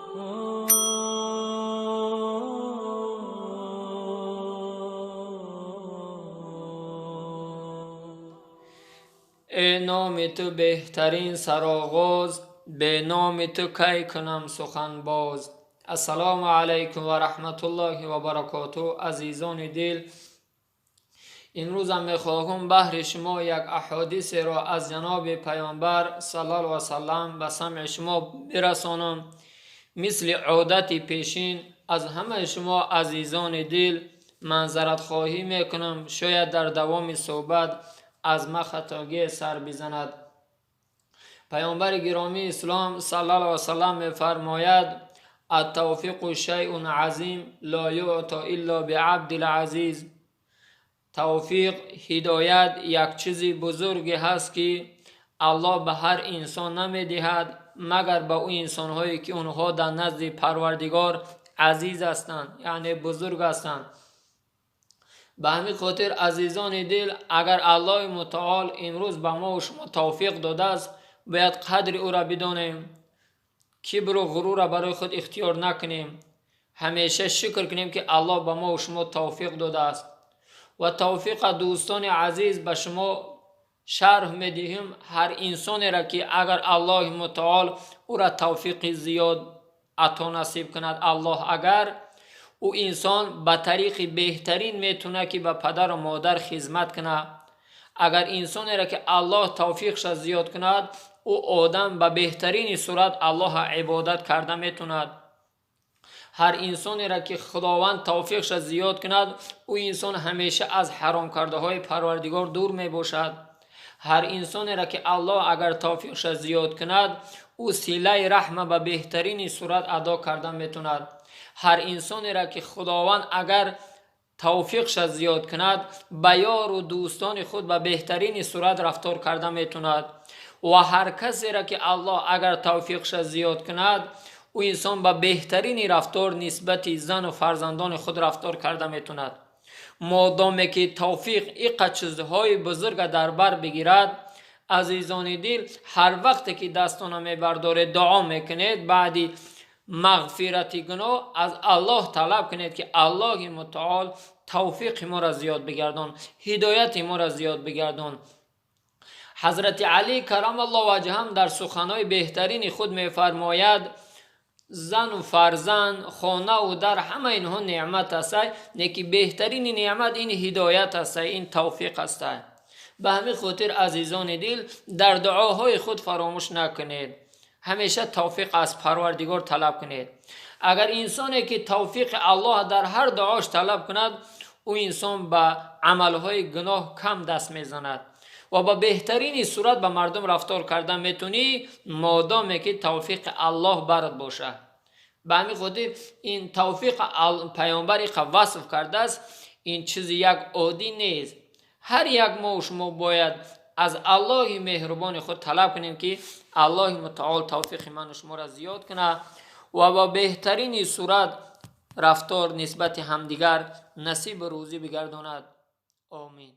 Э номи ту беҳтарин сароғоз, бе номи ту кай кунам сухан боз. Ассалому алайкум ва раҳматуллоҳи ва баракоту. Азизони дил, имрӯзам мехоҳам баҳри шумо як аҳодисеро аз ҷаноби Паёнбар саллаллоҳу васаллам ба самъи шумо бирасонам. Мисли одати пешин аз ҳамаи шумо азизони дил манзаратхоҳӣ мекунам, шояд дар давоми суҳбат аз ма хатогие сар бизанад. Паёнбари гиромии ислом саллаллоҳу васаллам мефармояд: «Аттавфиқу шайъун азим, ло юъто илло биабдил азиз». Тавфиқ, ҳидоят як чизи бузурге ҳаст, ки Аллоҳ ба ҳар инсон намедиҳад, магар ба ӯ инсонҳое, ки онҳо дар назди Парвардигор азиз ҳастанд, яъне бузург ҳастанд. Ба ҳамин хотир, азизони дил, агар Аллоҳи мутаол имрӯз ба мо шумо тавфиқ додааст, бояд қадри ӯра бидонем, кибру ғурурра барои худ ихтиёр накунем, ҳамеша шукр кунем, ки Аллоҳ ба мо шумо тавфиқ додааст. Ва тавфиқа, дӯстони азиз, ба шумо шарҳ медиҳем. Ҳар инсонеро, ки агар Аллоҳи мутаол ӯра тавфиқи зиёд ато насиб кунад, Аллоҳ агар ӯ инсон ба тариқи беҳтарин метавонад, ки ба падару модар хизмат кунад. Агар инсонеро, ки Аллоҳ тавфиқша зиёд кунад, ӯ одам ба беҳтарини сурат Аллоҳа ибодат карда метавонад. Ҳар инсонеро, ки Худованд тавфиқша зиёд кунад, ӯ инсон ҳамеша аз ҳаромкардаҳои Парвардигор дур мебошад. Ҳар инсонеро, ки Аллоҳ агар тавфиқша зиёд кунад, ӯ силаи раҳма ба беҳтарини сурат адо карда метавонад. Ҳар инсонеро, ки Худованд агар тавфиқша зиёд кунад, ба ёру дӯстони худ ба беҳтарини сурат рафтор карда метавонад. Ва ҳар касеро, ки Аллоҳ агар тавфиқша зиёд кунад, ӯ инсон ба беҳтарини рафтор нисбати зану фарзандони худ рафтор карда метавонад. Модоме ки тавфиқ иқа чизҳои бузурга дар бар бигирад, азизони дил, ҳар вақте ки дастона мебардоред, дуо мекунед, баъди мағфирати гуноҳ аз Аллоҳ талаб кунед, ки Аллоҳи мутаол тавфиқи моро зиёд бигардон, ҳидояти моро зиёд бигардон. Ҳазрати Алӣ карамаллоҳ ваҷҳам дар суханҳои беҳтарини худ мефармояд: зану фарзанд, хонаву дар, ҳама инҳо неъмат ҳастай, лекин беҳтарини неъмат ин ҳидоят ҳастай, ин тавфиқ ҳастай. Ба ҳамин хотир, азизони дил, дар дуоҳои худ фаромӯш накунед, ҳамеша тавфиқ аз Парвардигор талаб кунед. Агар инсоне, ки тавфиқи Аллоҳ дар ҳар дуош талаб кунад, ӯ инсон ба амалҳои гуноҳ кам даст мезанад ва ба беҳтарини сурат ба мардум рафтор карда метавонӣ, модоме ки тавфиқи Аллоҳ барат бошад. Ба ҳамин хотир ин тавфиқ паёнбар иқа васф кардааст, ин чизи як оддӣ нест. Ҳар як мо шумо бояд аз Аллоҳи меҳрубони худ талаб кунем, ки Аллоҳи мутаол тавфиқи ману шуморо зиёд кунад ва ба беҳтарини сурат рафтор нисбати ҳамдигар насибу рӯзӣ бигардонад. Омин.